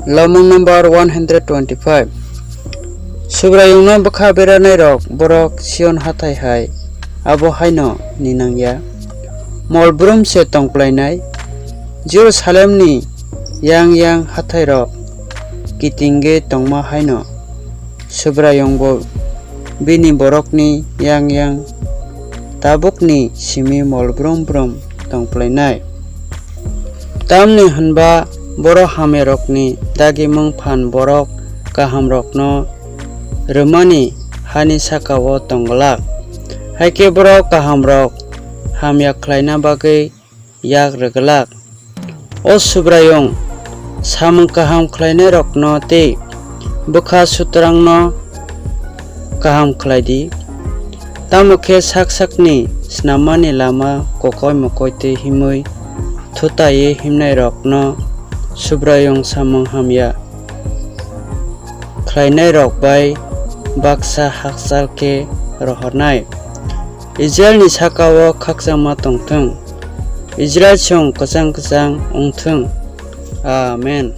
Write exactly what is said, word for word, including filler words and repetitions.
Lomong number one hundred twenty-five. Subraiyungno bwkha beranairok borok Sion hathai hai abo haino ninang ya. Mol brum se tongplainai. Jerusalemni yang yang hathairok kitingwi tongma haino Subraiyungbo bini borokni yang yang tabukni simi mol brum brum tongplainai. Tamni hwnba borok hamyarokni dagimung phan borok kahamrokno rwmani hani saka-o tong glak. Hai khe borok kahamrok hamya khlaina bagwi yak rw glak. O Subraiyung, samung kaham khlainairokno tei bwkha sutrangno kaham khlai di. Tamo khe sak sakni snammani lama kokoi mokoi tei himwi thutaiwi himnairokno Subraiyung samung hamya khlainairok bai baksa hakchal khe rohornai. Israilni saka-o khakchangma tong thung. Israilsong kwchang kwchang wng thung. Amen.